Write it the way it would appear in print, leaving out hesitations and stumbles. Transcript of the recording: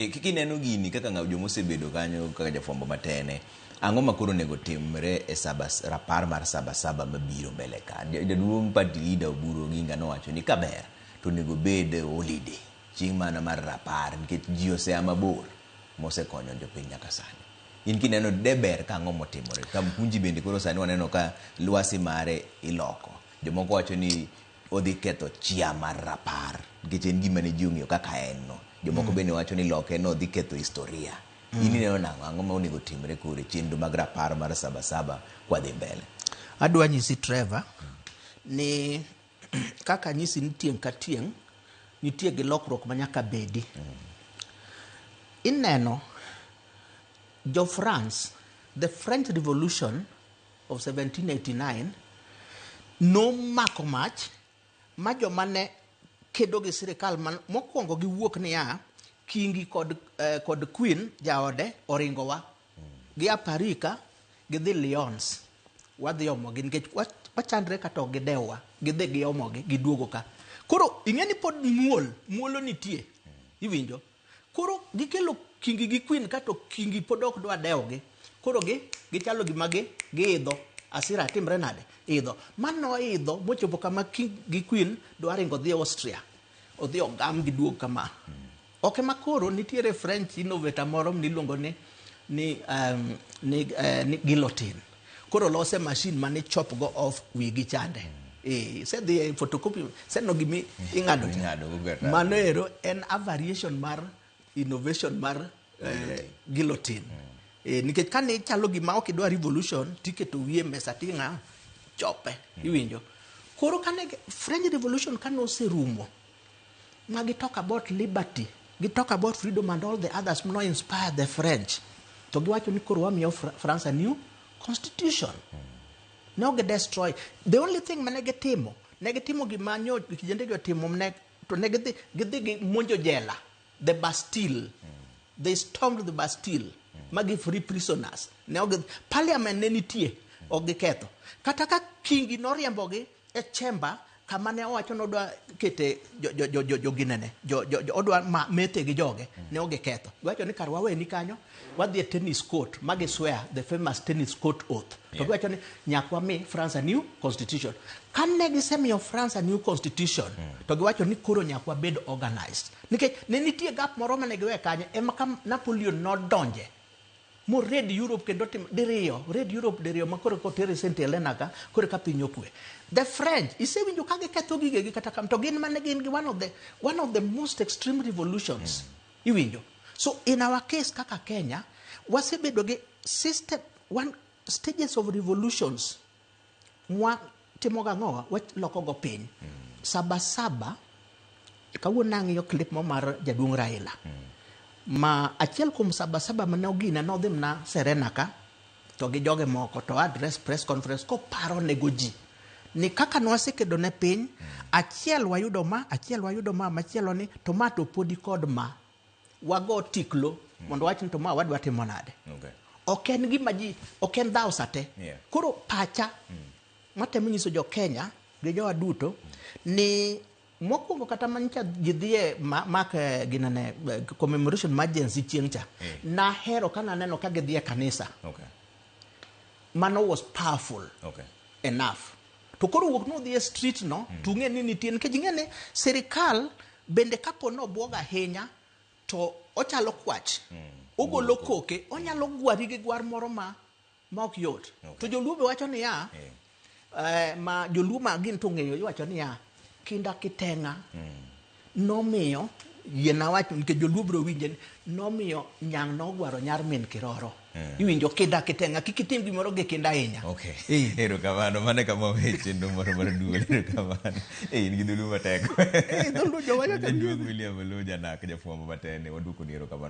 Kik ineno gini kaka ng'a jomosebedo kanyo kaka jafwambo matene, ang'o ma koro onego timre e saba rapar mar Sabasaba mabiro mbele ka? Jaduong' party leader Oburu Oginga nowacho ni kaber to onego bed holiday chieng' mana mar rapar nikech ji osea mabor mosekonyo jopiny nyaka sani. In kineno de ber ka ang'o motimore? Kamkunji bende koro sani waneno ka lwasi mare iloko. Jomoko wacho ni odhi ketho chia mar rapar nikech en gima ne ji ong'eyo kaka en no. Jomoko bende wacho ni loke no dhi ketho historia. In ineno nang'o? Ang'o ma onego timre koro e chenro mag rapar mar Sabasaba kwadhi mbele? Adwa nyisi Trevor ni kaka anyisi ni tieng' ka tieng' nitie gi lokruok ma nyaka bedi. Ineno jo France, the French Revolution of 1789 nomako mach ma joma ne kedo gi sirikal man mokwongo giwuok niya kingi kod queen jaode oringowa gia Paris ka gidhi Lyons wadhi omogi nikech wachandre kata ok gidewwa gidhi giomogi giduogo ka koro ing'e ni pod muol muolo nitie iwinjo koro gikelo kingi gi queen ka to kingi pod ok dwa dewogi koro gi gichalo gima gi giidho asira timre nade idho mano idho mochopo kama king gi queen dwa ringo dhi Austria odhi ogam giduog kama ok ema koro nitiere French innovator moro miluongo ni guillotine koro lose machine mane chop go off wigi chande. Sedhi e photocopy seno gimi ing'ado cha. Ing'ado go kata. Mano ero en a variation mar innovation mar guillotine. Nikech kane chalo gima ok idwa revolution tiketo wiye mesa ting'a chope iwinjo koro kane French Revolution kane oserumo ma gi talk about liberty, gi talk about freedom and all the others no inspire the French to giwacho ni koro wamiyo France a new constitution. Ne ok destroy. The only thing mane gitimo, ne gitimo gima nyo kijende gi otimo ne to ne gidhi gimonjo jela, the Bastille. They stormed the Bastille ma gi free prisoners. Ne ok parliament ne nitie, ok giketho. Kata ka kingi noriembogi e chamber kama ne owacho ni odwa kete jo ginene jo odwa methe gi joge ne ok giketho. Giwacho ni kar waweni kanyo wadhi e tennis court ma gi swear the famous tennis court oath. To giwacho ni nyaka wami France a new constitution. Kane gisemiyo France a new constitution to giwacho ni koro nyaka wabed organized. Nikech ne nitie gap moro mane giwe kanyo ema ka Napoleon nodonje mo raid Europe kendo tim diriyo raid Europe diriyo ma koro kotere St Helena ka koro ka piny okwe. The French isewinjo ka giketho gigegi kata kam to gin mane gin gi one of the most extreme revolutions. Iwinjo. So in our case kaka Kenya wasebedo gi system one stages of revolutions mwa timo gang'owa waloko go piny. Sabasaba kawuono ang'iyo clip mo mar jaduong' Raila ma achiel kuom Sabasaba mane ogine nodhi mana Serena ka to gi joge moko to address press conference koparo nego ji ni kaka nwasekedo ne piny achiel wayudo ma achiel wayudo ma machielo ni to ma to podi kod ma wago tiklo mondo wach ni to ma wadwa timo nade. Ok en gima ji ok en dhawo sate. Koro pacha matemo nyiso jo Kenya gi jowa duto ni mokwongo kata mancha ji dhiye mak ginene commemoration mar Gen Z chieng' cha nahero ka naneno ka gidhi e kanisa. Mano was powerful enough. To koro wuok nodhi e street no to ung'e ni nitie nikech ing'e ni sirikal bende kapo ni obuog ahinya to ochalo kwach ogolo koke onyalo gwari gi gwar moro ma ok yot. To joluo be wacho niya ma joluo ma gin to ong'eyo iwacho niya kinda kiteng'a nomiyo yiena wach nikech joluo biro winje ni nomiyo nyang' nogwaro nyar min kiroro. Iwinjo kinda kiteng'a kik itim gimoro gi kinda ahinya. Okay. Erokamano, mano e kama wawe chenro moro mar duol. Erokamano. In gi dholuo matek. Dholuo jowacho. Jaduong' William Oloo Janak, jafwambo matene, waduokoni erokamano.